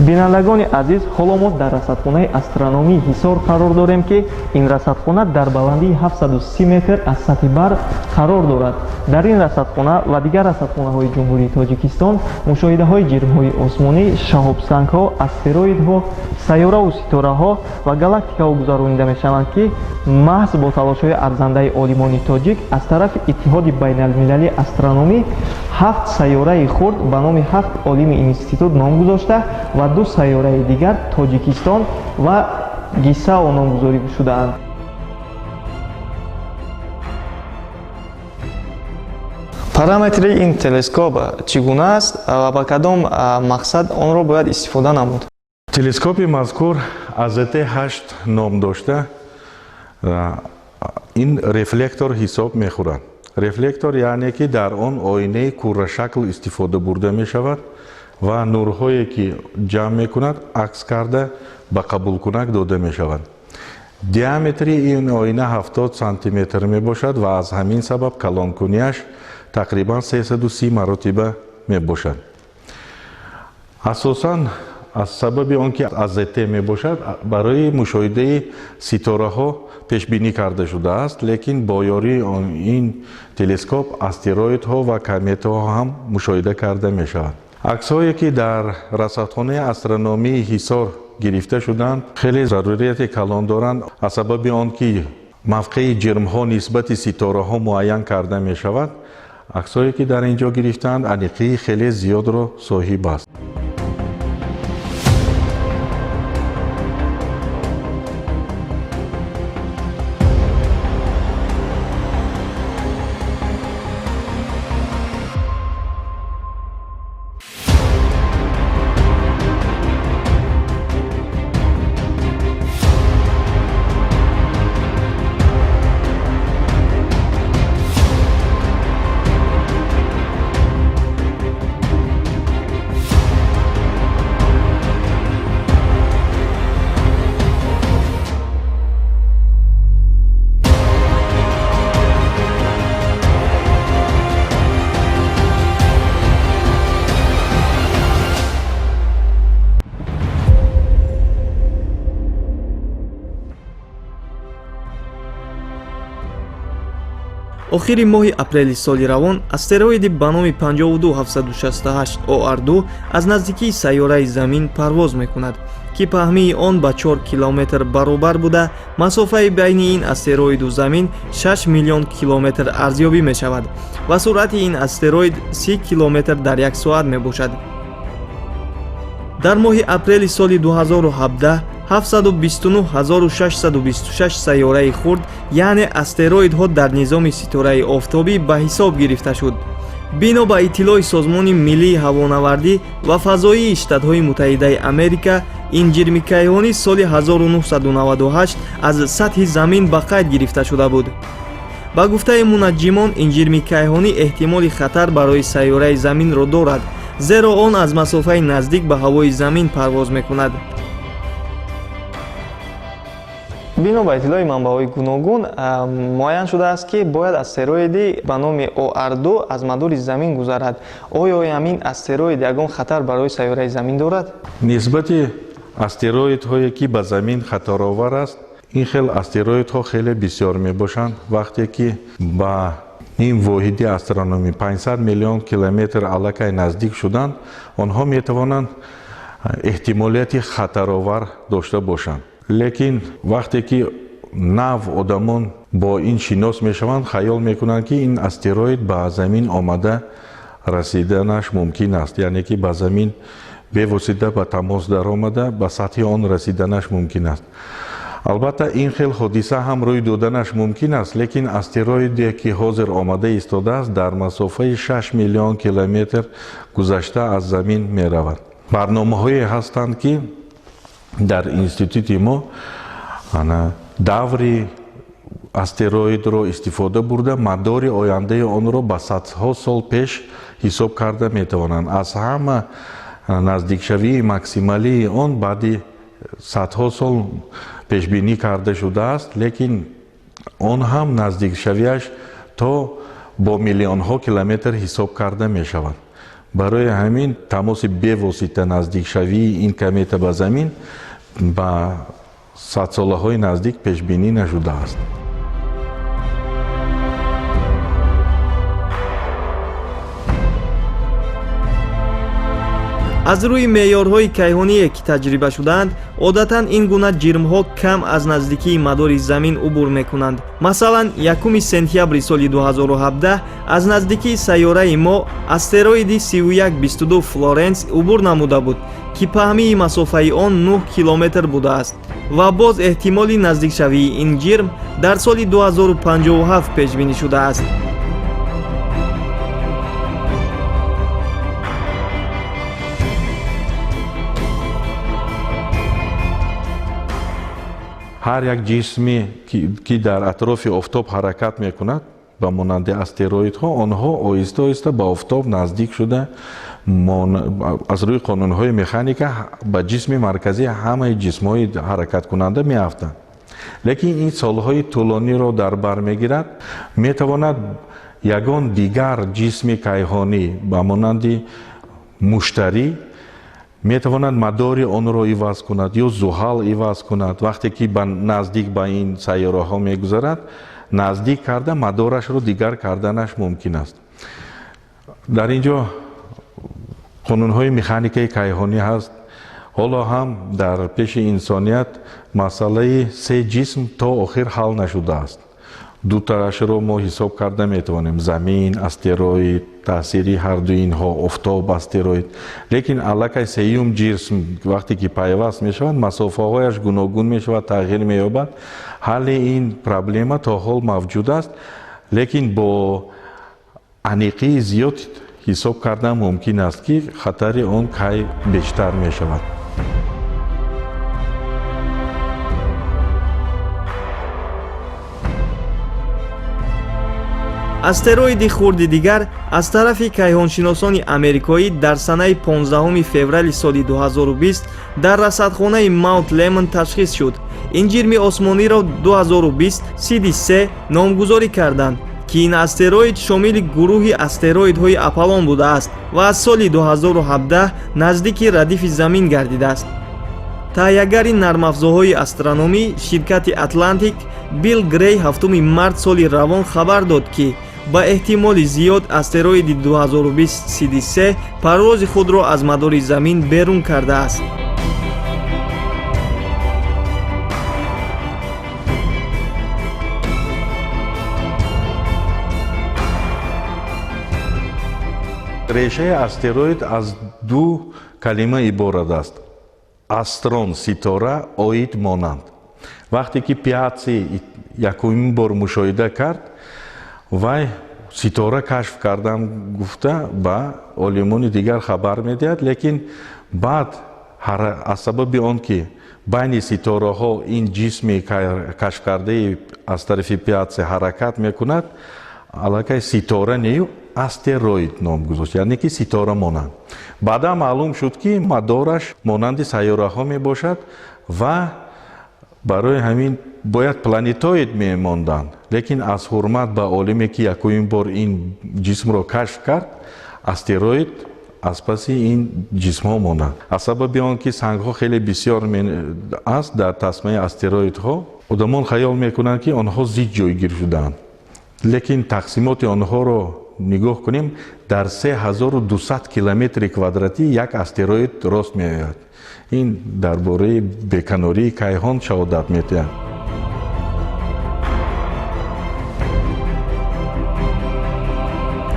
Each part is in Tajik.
Бинандагони азиз, ҳоло мо дар расадхонаи астрономии Ҳисор қарор дорем, ки ин расадхона дар баландии 730 метр аз сатҳи баҳр қарор дорад. Дар ин расадхона ва дигар расадхонаҳои Ҷумҳурии Тоҷикистон мушоҳидаҳои ҷирмҳои осмонӣ, шаҳобсангҳо, астероидҳо, сайёраву ситораҳо ва галактикаҳо гузаронида мешаванд, ки маҳз бо талошҳои арзандаи олимони тоҷик аз тарафи Иттиҳоди байналмилалии астрономӣ 7 сайёраи хурд ба номи 7 олими институт ном гузошта ва 2 сайёраи дигар Тоҷикистон ва Гисао номгузорӣ шудаанд. Параметри ин телескоп чӣ гуна аст ва ба кадом мақсад онро бояд истифода намуд? Телескопи мазкур АЗТ-8 ном дошта, ин рефлектор ҳисоб мехӯрад. Рефлектор яъне ки дар он оинаи куррашакл истифода бурда мешавад ва нурҳое ки ҷамъ мекунад акс карда ба қабулкунак дода мешавад. Диаметри ин оина 70 сантиметр мебошад ва аз ҳамин сабаб калонкунияш тақрибан 330 маротиба мебошад. Асосан аз сабаби он ки АЗТ мебошад, барои мушоҳидаи ситораҳо пешбинӣ карда шудааст, лекин бо ёрии ин телескоп астероидҳо ва кометаҳо ҳам мушоҳида карда мешавад. Аксҳое ки дар расадхонаи астрономии Ҳисор гирифта шуданд, хеле зарурияти калон доранд, аз сабаби он ки мавқеи ҷирмҳо нисбати ситораҳо муайян карда мешавад. Аксҳое ки дар ин ҷо гирифтаанд аниқии хеле зиёдро соҳиб аст. Охири моҳи апрели соли равон астероиди ба номи 52768 OR2 аз наздикии сайёраи Замин парвоз мекунад, ки паҳмии он ба 4 километр баробар буда, масофаи байни ин астероиду Замин 6 миллион километр арзёбӣ мешавад ва суръати ин астероид 30 километр дар як соат мебошад. Дар моҳи апрели соли 2017 729626 сайёраи хурд, яъне астероидҳо дар низоми ситораи офтобӣ ба ҳисоб гирифта шуд. Бино ба иттилои Созмони миллии ҳавонавардӣ ва фазоии Штатҳои Муттаҳидаи Америка, ин ҷирми кайҳонӣ соли 1998 аз сатҳи Замин ба қайд гирифта шуда буд. Ба гуфтаи мунаҷҷимон, ин ҷирми кайҳонӣ эҳтимоли хатар барои сайёраи Заминро дорад, зеро он аз масофаи наздик ба ҳавои Замин парвоз мекунад. Бино ба иттилои манбаъҳои гуногун муайян шудааст, ки бояд астероиди ба номи OR2 аз мадори Замин гузарад. Оё ҳамин астероид ягон хатар барои сайёраи Замин дорад? Нисбати астероидҳое ки ба Замин хатаровар аст, ин хел астероидҳо хеле бисёр мебошанд. Вақте ки ба ним воҳиди астрономӣ 500 миллион километр аллакай наздик шуданд, онҳо метавонанд эҳтимолияти хатаровар дошта бошанд. Лекин вақте ки нав одамон бо ин шинос мешаванд, хаёл мекунанд, ки ин астероид ба Замин омада расиданаш мумкин аст, яъне ки ба Замин бевосита ба тамос даромада ба сатҳи он расиданаш мумкин аст. Албатта, ин хел ҳодиса ҳам рӯй доданаш мумкин аст, лекин астероиде ки ҳозир омада истодааст, дар масофаи 6 миллион километр гузашта аз Замин меравад. Барномаҳое ҳастанд, ки дар институти мо даври астероидро истифода бурда, мадори ояндаи онро ба садҳо сол пеш ҳисоб карда метавонанд. Аз ҳама наздикшавии максималии он баъди садҳо сол пешбинӣ карда шудааст, лекин он ҳам наздикшавиаш то бо миллионҳо километр ҳисоб карда мешавад. Барои ҳамин тамоси бевосита наздикшавии ин комета ба Замин ба садсолаҳои наздик пешбинӣ нашудааст. Аз рӯи меъёрҳои кайҳоние ки таҷриба шудаанд, одатан ин гуна ҷирмҳо кам аз наздикии мадори Замин убур мекунанд. Масалан, 1 сентябри соли 2017 аз наздикии сайёраи мо астероиди 3122 Флоренс убур намуда буд, ки паҳмии масофаи он 9 километр будааст ва боз эҳтимоли наздикшавии ин ҷирм дар соли 2057 пешбинӣ шудааст. Ҳар як ҷисме ки дар атрофи офтоб ҳаракат мекунад, ба монанди астероидҳо, онҳо оҳиста оҳиста ба офтоб наздик шуда, аз рӯи қонунҳои механика ба ҷисми марказӣ ҳамаи ҷисмҳои ҳаракаткунанда меафтанд. Лекин ин солҳои тӯлониро дар бар мегирад, метавонад ягон дигар ҷисми кайҳонӣ ба монанди муштарӣ метавонад мадори онро иваз кунад ё зуҳал иваз кунад. Вақте ки наздик ба ин сайёраҳо мегузарад, наздик карда мадорашро дигар карданаш мумкин аст. Дар ин ҷо қонунҳои механикаи кайҳонӣ ҳаст. Ҳоло ҳам дар пеши инсоният масъалаи се ҷисм то охир ҳал нашудааст. Дутаашро мо ҳисоб карда метавонем: Замин, астероид, таъсири ҳарду инҳо, офтоб, астероид. Лекин аллакай сеюм ҷисм вақте ки пайваст мешавад, масофаҳояш гуногун мешавад, тағйир меёбад. Ҳалли ин проблема то ҳол мавҷуд аст, лекин бо аниқии зиёд ҳисоб кардан мумкин аст, ки хатари он кай бештар мешавад. Астероиди хурди дигар аз тарафи кайҳоншиносони амрикоӣ дар санаи 15 феврали соли 2020 дар расадхонаи Маунт Лемон ташхис шуд. Ин ҷирми осмониро 2020 CD3 номгузорӣ карданд, ки ин астероид шомили гурӯҳи астероидҳои Аполлон будааст ва аз соли 2017 наздики радифи Замин гардидааст. Таҳиягари нармафзоҳои астрономӣ ширкати Атлантик Билл Грей 7 март соли равон хабар дод, ки ба эҳтимоли зиёд астероиди 2020 CD3 парвози худро аз мадори Замин берун кардааст. Решаи астероид аз ду калима иборат аст: астрон ситора, оид монанд. Вақте ки Пиатси якумин бор мушоҳида кард, вай ситора кашф кардам гуфта ба олимони дигар хабар медиҳад, лекин баъд аз сабаби он ки байни ситораҳо ин ҷисми кашфкардаи аз тарафи Пиатси ҳаракат мекунад, аллакай ситора нею астероид ном гузошт, яъне ки ситора монанд. Баъдан маълум шуд, ки мадораш монанди сайёраҳо мебошад ва барои ҳамин бояд планетоид мемонданд, лекин аз ҳурмат ба олиме ки якумин бор ин ҷисмро кашф кард, астероид аз паси ин ҷисмҳо монанд. Аз сабаби он ки сангҳо хеле бисёр аст дар тасмаи астероидҳо, одамон хаёл мекунанд, ки онҳо зид ҷойгир шудаанд, лекин тақсимоти онҳоро нигоҳ кунем, дар 3200 километри квадратӣ як астероид рост меояд. Ин дар бораи беканории кайҳон шаҳодат медиҳад.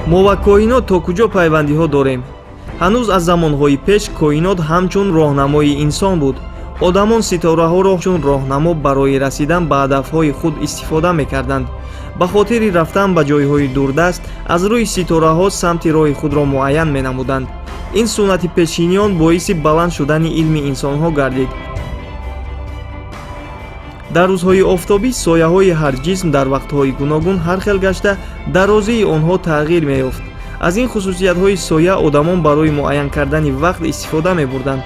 Мо ва коинот то куҷо пайвандиҳо дорем? Ҳанӯз аз замонҳои пеш коинот ҳамчун роҳнамои инсон буд. Одамон ситораҳоро чун роҳнамо барои расидан ба ҳадафҳои худ истифода мекарданд. Ба хотири рафтан ба ҷойҳои дурдаст аз рӯи ситораҳо самти роҳи худро муайян менамуданд. Ин суннати пешиниён боиси баланд шудани илми инсонҳо гардид. Дар рӯзҳои офтобӣ сояҳои ҳар ҷисм дар вақтҳои гуногун ҳар хел гашта дарозии онҳо тағйир меёфт. Аз ин хусусиятҳои соя одамон барои муайян кардани вақт истифода мебурданд.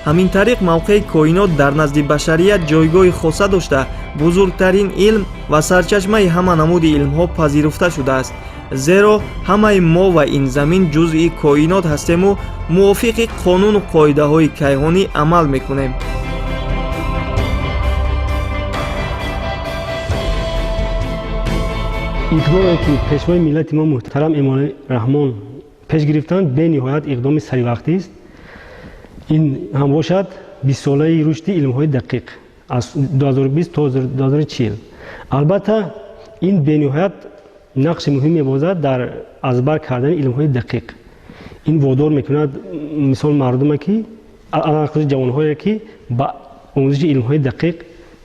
Ҳамин тариқ мавқеи коинот дар назди башарият ҷойгоҳи хоса дошта, бузургтарин илм ва сарчашмаи ҳама намуди илмҳо пазируфта шудааст, зеро ҳамаи мо ва ин замин ҷузъи коинот ҳастему мувофиқи қонуну қоидаҳои кайҳонӣ амал мекунем. Иқдоме ки пешвои миллати мо муҳтарам Эмомалӣ Раҳмон пеш гирифтанд, бениҳоят иқдоми саривақтист. Ин ҳам бошад 20-солаи рушди илмҳои дақиқ аз 2020 то 2040. Албатта, ин бениҳоят нақши муҳим мебозад дар аз бар кардани илмҳои дақиқ. Ин водор мекунад, мисол, мардуме ки алалхусус ҷавонҳое ки ба омӯзиши илмҳои дақиқ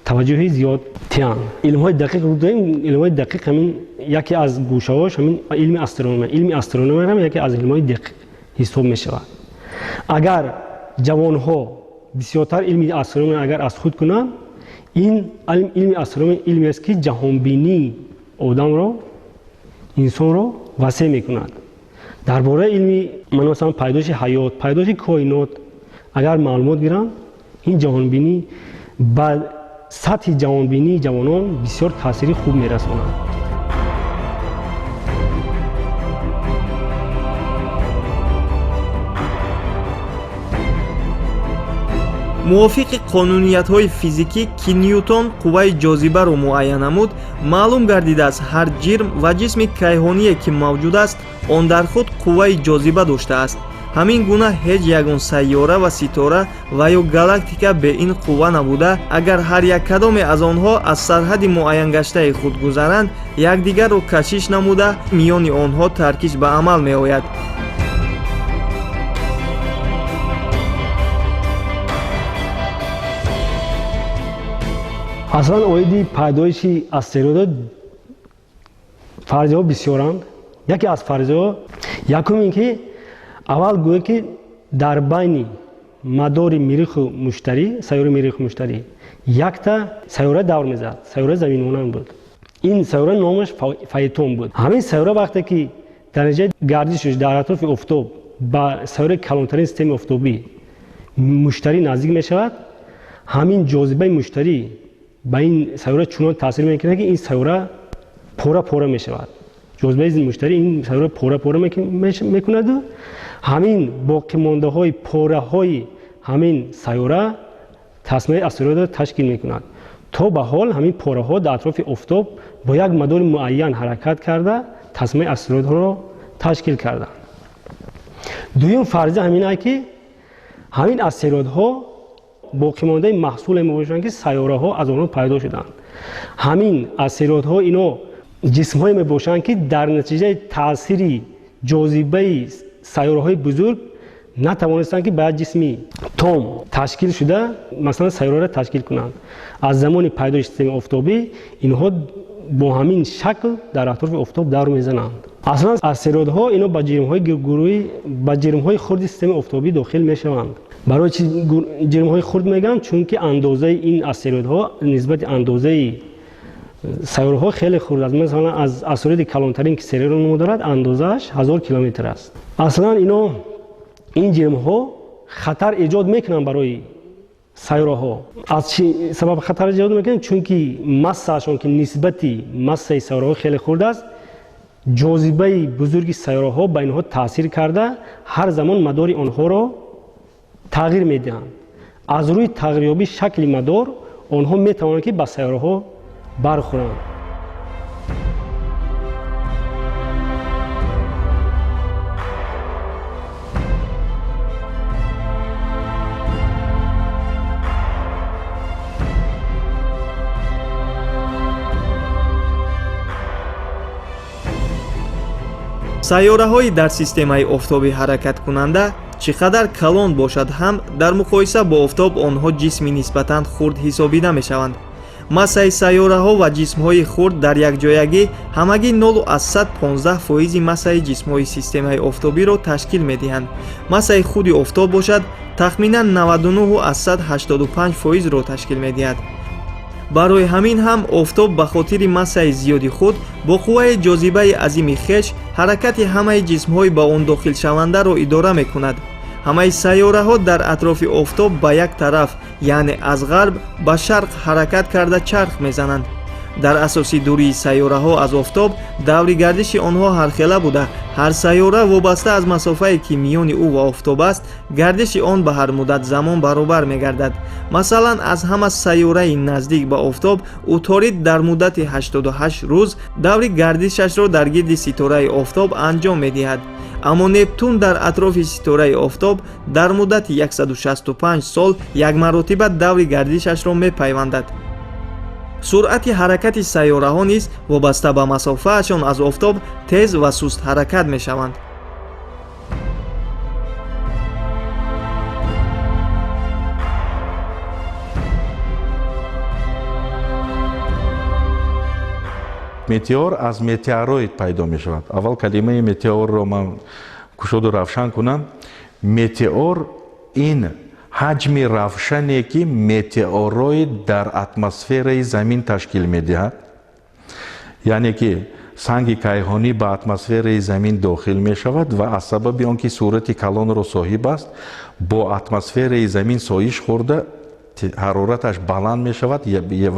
таваҷҷӯҳи зиёд тиҳанд. Илмҳои дақиқ гӯем, илмҳои дақиқ ҳамин яке аз гӯшаҳош ҳамин илми астрономия. Илми астрономия ҳам яке аз илмҳои дақиқ ҳисоб мешавад. Агар ҷавонҳо бисёртар илми астрономия агар аз худ кунанд, ин илми астрономия илмест ки ҷаҳонбинии одамро, инсонро васеъ мекунад. Дар бораи илми, масалан, пайдоиши ҳаёт, пайдоиши коинот агар маълумот гиранд, ин ҷаҳонбинӣ ба сатҳи ҷаҳонбинии ҷавонон бисёр таъсири хуб мерасонад. Мувофиқи қонуниятҳои физикӣ, ки Ньютон қувваи ҷозибаро муайян намуд, маълум гардидааст, ҳар ҷирм ва ҷисми кайҳоние ки мавҷуд аст, он дар худ қувваи ҷозиба доштааст. Ҳамин гуна ҳеҷ ягон сайёра ва ситора ва ё галактика бе ин қувва набуда, агар ҳар як кадоме аз онҳо аз сарҳади муайянгаштаи худ гузаранд, якдигарро кашиш намуда, миёни онҳо таркиш ба амал меояд. Аслан оиди пайдоиши астероидҳо фарзияҳо бисёранд. Яке аз фарзияҳо, якум ин ки аввал гӯё ки дар байни мадори Мирриху Муштарӣ, сайёраи Мирриху Муштарӣ, якта сайёра давр мезад, сайёраи заминмонанд буд. Ин сайёра номаш Фаэтон буд. Ҳамин сайёра вақте ки дар натиҷаи гардишаш дар атрофи офтоб ба сайёраи калонтарин системаи офтобӣ Муштарӣ наздик мешавад, ҳамин ҷозибаи Муштарӣ ба ин сайёра чунон таъсир мекунад, ки ин сайёра пора пора мешавад. Ҷозибаи Муштарӣ ин сайёра пора пора мекунаду ҳамин боқимондаҳои пораҳои ҳамин сайёра тасмаи астероидро ташкил мекунад. То ба ҳол ҳамин пораҳо дар атрофи офтоб бо як мадори муайян ҳаракат карда, тасмаи астероидҳоро ташкил карданд. Дуюм фарзия ҳамин ае ки ҳамин астероидҳо боқимондаи маҳсуле мебошанд, ки сайёраҳо аз онҳо пайдо шуданд. Ҳамин астероидҳо ино ҷисмҳое мебошанд, ки дар натиҷаи таъсири ҷозибаи сайёраҳои бузург натавонистанд, ки ба як ҷисми том ташкил шуда, масалан, сайёраро ташкил кунанд. Аз замони пайдоиши системаи офтобӣ инҳо бо ҳамин шакл дар атрофи офтоб давр мезананд. Аслан астероидҳо ино ба ҷирмҳои гурӯҳи, ба ҷирмҳои хурди системаи офтобӣ дохил мешаванд. Барои чи ҷирмҳои хурд мегӯянд? Чунки андозаи ин астероидҳо нисбати андозаи сайёраҳо хеле хурд аст. Масалан, аз астероиди калонтарин, ки Сереро ном дорад, андозааш 1000 километр аст. Аслан ино ин ҷирмҳо хатар эҷод мекунанд барои сайёраҳо. Аз чӣ сабаб хатар эҷод мекунанд? Чунки массаашон, ки нисбати массаи сайёраҳо хеле хурд аст, ҷозибаи бузурги сайёраҳо ба инҳо таъсир карда, ҳар замон мадори онҳоро тағйир медиҳанд. Аз рӯи тағйирёбии шакли мадор онҳо метавонанд, ки ба сайёраҳо бархӯранд. Сайёраҳои дар системаи офтобӣ ҳаракаткунанда чӣ қадар калон бошад ҳам, дар муқоиса бо офтоб онҳо ҷисми нисбатан хурд ҳисобида мешаванд. Массаи сайёраҳо ва ҷисмҳои хурд дар якҷоягӣ ҳамагӣ 0,15 фоизи массаи ҷисмҳои системаи офтобиро ташкил медиҳанд. Массаи худи офтоб бошад, тахминан 99,85 фоизро ташкил медиҳад. Барои ҳамин ҳам офтоб ба хотири массаи зиёди худ бо қувваи ҷозибаи азими хеш ҳаракати ҳамаи ҷисмҳои ба он дохилшавандаро идора мекунад. Ҳамаи сайёраҳо дар атрофи офтоб ба як тараф, яъне аз ғарб ба шарқ ҳаракат карда чарх мезананд. Дар асоси дурии сайёраҳо аз офтоб даври гардиши онҳо ҳархела буда, ҳар сайёра вобаста аз масофае ки миёни ӯ ва офтоб аст, гардиши он ба ҳар муддат замон баробар мегардад. Масалан, аз ҳама сайёраи наздик ба офтоб Уторид дар муддати 88 рӯз даври гардишашро дар гирди ситораи офтоб анҷом медиҳад. Аммо Нептун дар атрофи ситораи офтоб дар муддати 165 сол як маротиба даври гардишашро мепайвандад. Суръати ҳаракати сайёраҳо низ вобаста ба масофаашон аз офтоб тез ва суст ҳаракат мешаванд. Метеор аз метеороид пайдо мешавад. Аввал калимаи метеорро ман кушоду равшан кунам. Метеор ин ҳаҷми равшане ки метеороид дар атмосфераи замин ташкил медиҳад, яъне ки санги кайҳонӣ ба атмосфераи замин дохил мешавад ва аз сабаби он ки сурати калонро соҳиб аст, бо атмосфераи замин соиш хӯрда ҳарораташ баланд мешавад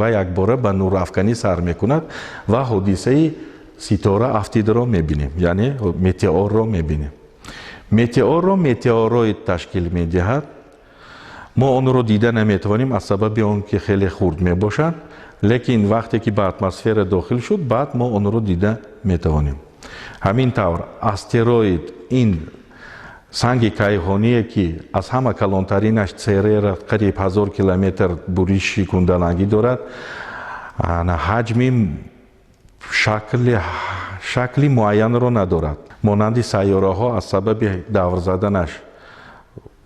ва якбора ба нурафканӣ сар мекунад ва ҳодисаи ситора афтидаро мебинем, яъне метеорро мебинем. Метеорро метеороид ташкил медиҳад. Мо онро дида наметавонем аз сабаби он ки хеле хурд мебошад, лекин вақте ки ба атмосфера дохил шуд, баъд мо онро дида метавонем. Ҳамин тавр астероид ин санги кайҳоние ки аз ҳама калонтаринаш Церера қариб 1000 километр буриши кундалангӣ дорад, ҳаҷми шакли муайянро надорад. Монанди сайёраҳо аз сабаби давр заданаш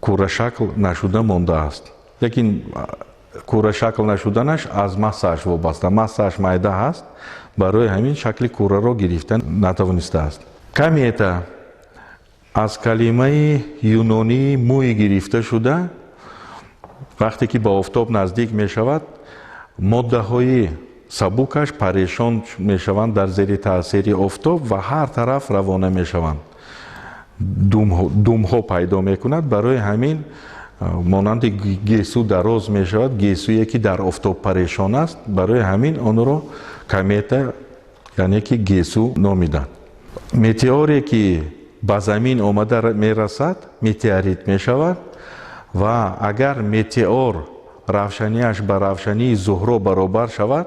курашакл нашуда мондааст. Лекин курашакл нашуданаш аз массааш вобаста. Массааш майда ҳаст, барои ҳамин шакли кураро гирифта натавонистааст. Комета аз калимаи юнонии мӯй гирифта шуда, вақте ки ба офтоб наздик мешавад, моддаҳои сабукаш парешон мешаванд дар зери таъсири офтоб ва ҳар тараф равона мешаванд. Думҳо пайдо мекунад, барои ҳамин монанди гесу дароз мешавад, гесуе ки дар офтоб парешон аст, барои ҳамин онро комета, яъне ки гесу номиданд. Метеоре ки ба замин омада мерасад, метеорит мешавад ва агар метеор равшанияш ба равшании Зуҳро баробар шавад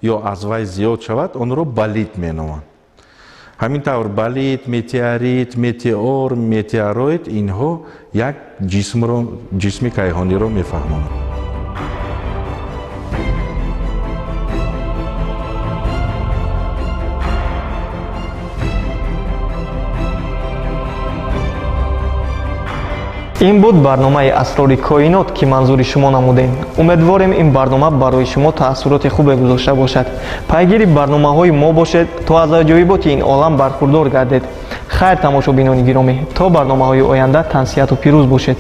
ё аз вай зиёд шавад, онро болид меноманд. Ҳамин тавр болид, метеорит, метеор, метеороид инҳо як ҷисми кайҳониро мефаҳмонанд. Ин буд барномаи Асрори коинот ки манзури шумо намудем. Умедворем ин барнома барои шумо таассуроти хубе гузошта бошад. Пайгири барномаҳои мо бошед то аз аҷоиботи ин олам бархурдор гардед. Хайр, тамошобинони гиромӣ, то барномаҳои оянда тансиҳату пирӯз бошед.